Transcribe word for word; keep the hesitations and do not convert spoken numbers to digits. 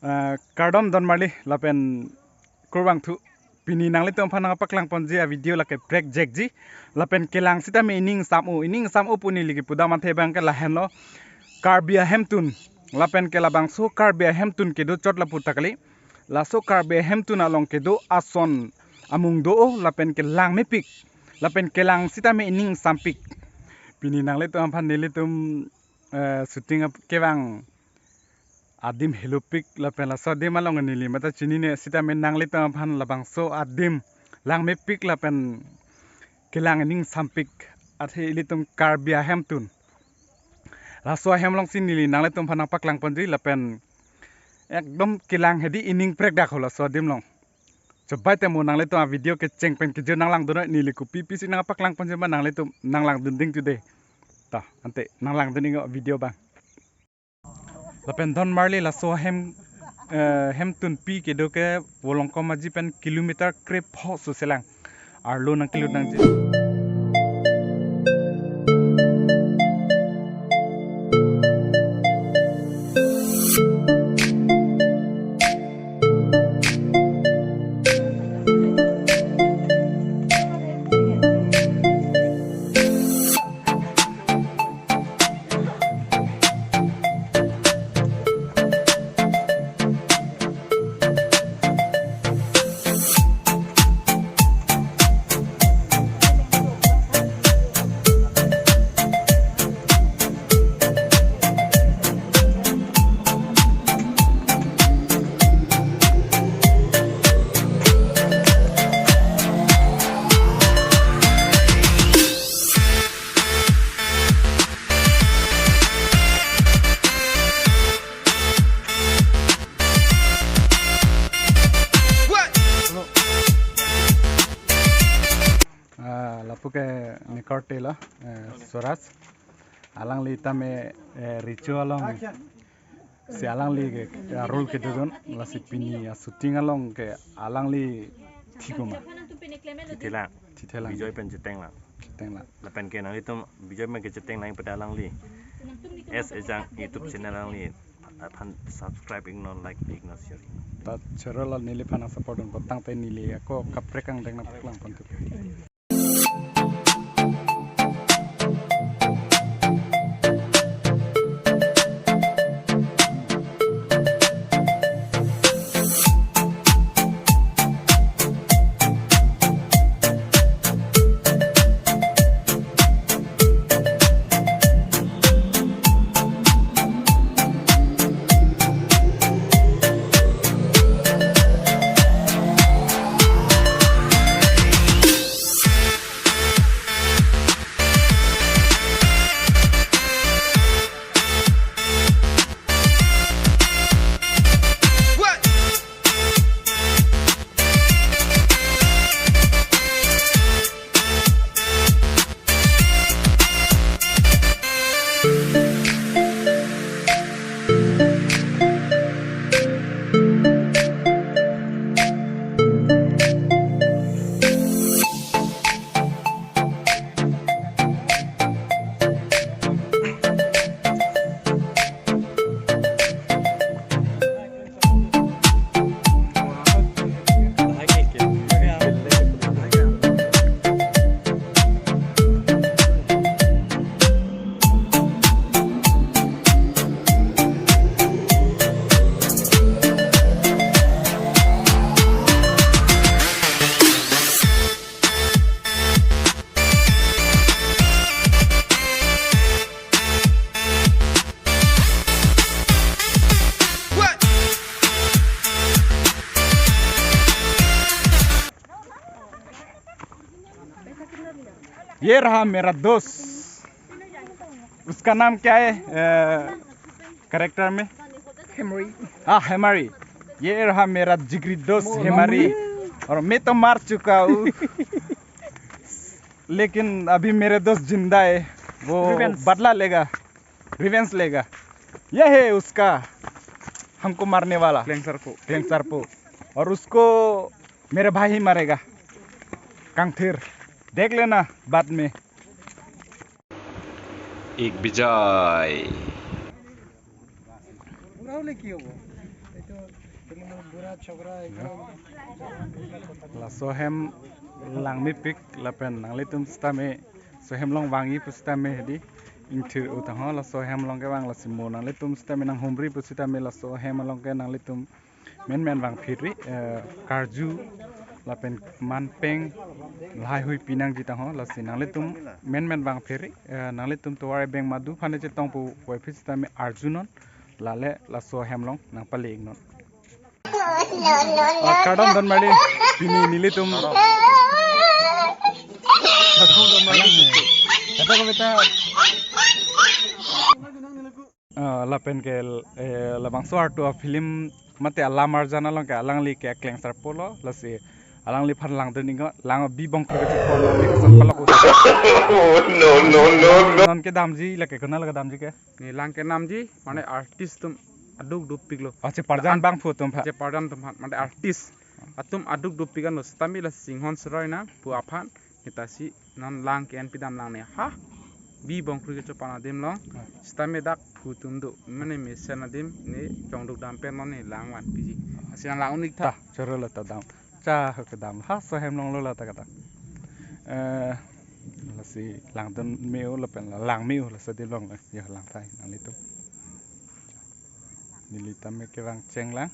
Ah, kardom donmarli lapen kurvangthu. Pini nanglitum aphan nangpaklang ponji a-video lake prekjekji. Lapen kelang sitame ining sam-o, ining sam-o pu neli kipudam athe abang ke lahenlo. Karbi ahemtun. Lapen ke labangso Karbi ahemtun kedo chot lapu ta kali. Laso Karbi ahemtun along kedo ason amung do-o lapen ke langmepik. Lapen kelang sitame ining sampik. Pini nanglitum aphan nelitum, eh, shooting ap-, kevang adim helopik lapen laso adim along neli mata chinine sitame nanglitum aphan labangso adim langmepik lapen kelang ining sampik athe ilitum Karbi ahemtun. Laso ahem alongsi neli nanglitum aphan nangpaklang ponji lapen ekdom kelang hedi ining prekdak ho laso adim along. Chobai temo nanglitum a-video kecheng pen kejut nanglangdun, neli kopi pisi nangpaklang ponji ma nanglitum nanglangdun ding today. Ta, ante nanglangdun ning video abang. Lapen donmarli laso hem, eh, hemtunpi kedo ke Volongkom Aji pen kilometer krepho suselang. Arlo nangkelut nangji. Ah, lapu ke ne korte lo, eh, Swaraj. Alangli tame, eh, Richo along. Si alangli ke, eh, role kedodun, lasi pini a-shooting along ke alangli thikoma. Thithe lang. Thithe lang. Bijoy pen cheteng lang. Cheteng lang. Lapen ke nanglitum Bijoy pen kecheteng lang pade alangli. S Ejang YouTube channel alangli aphan subscribe iknon, like iknon, share iknon. Ta chero la neliphan support dun ko tangte neli ako kaprek angdeng nangpaklang pontu. ये रहा मेरा दोस्त। उसका नाम क्या है, अ, कैरेक्टर में? हेमरी। हाँ, हेमरी। ये रहा मेरा जिगरी दोस्त हेमरी। और मैं तो मर चुका हूँ। लेकिन अभी मेरे दोस्त जिंदा है। वो रिवेंज। बदला लेगा। रिवेंज लेगा। ये है उसका हमको मारने वाला। क्लेंग सर्पो। क्लेंग सर्पो। और उसको मेरे भाई ही मारेगा। कांगथेर। देख लेना बाद में। एक विजय। Laso hem langmepik lapen nanglitum sitame laso hem along vangji pusitame hedi ingthir-o tangho. Laso hem along kevang lasi mo nanglitum sitame nanghumri pusitame laso hem along ke nanglitum menmen vangphit ri, eh, karju lapen manpeng lahaihui pinangji tangho. Lasi nanglitum menmen vangphit ri, eh, nanglitum tovar ebeng madu phane chetong pu puvoiphit sitame arjunon, lale laso hem along nangpale-iknon. Ah, kardom don mali, pini nelitum. Kardom don mali. Kata ko beta. Ah, lapen ke, eh, labangso artu a-film mate alam arjan along ke alangli ke akleng sarpo lo, lasi alangliphan langdun-iknon, lang bi bongkri kechepon lo, ni kasan palak usa. Oh, no, no, no, no. Non ke damji, lake konat lake damji ke? Ne lang kenamji, mane artist atum aduk dopiklo. Ah, cheparjan abangphu atum pha. Cheparjan atum pha, mane artist atum aduk dopik anlo, sitame la Singhon Seroi nang pu aphan, ne ta si non lang ke-en pidam lang ne ha. Bi bongkri kechopan adim along. Ah. Sitame dak phu atum do, mane mesen adim ne chongduk dam pen non ne lang vanpiji. Lasi nang lang un-ik tha. Ta, choro lo ta dam. Cha ho kedam. Ha, laso hem along lo la ta kata. Eh, lasi langdun me-o lapen la lang me-o laso adim along la. Ya lang thai nanglitum. Neli tame kevang chenglang.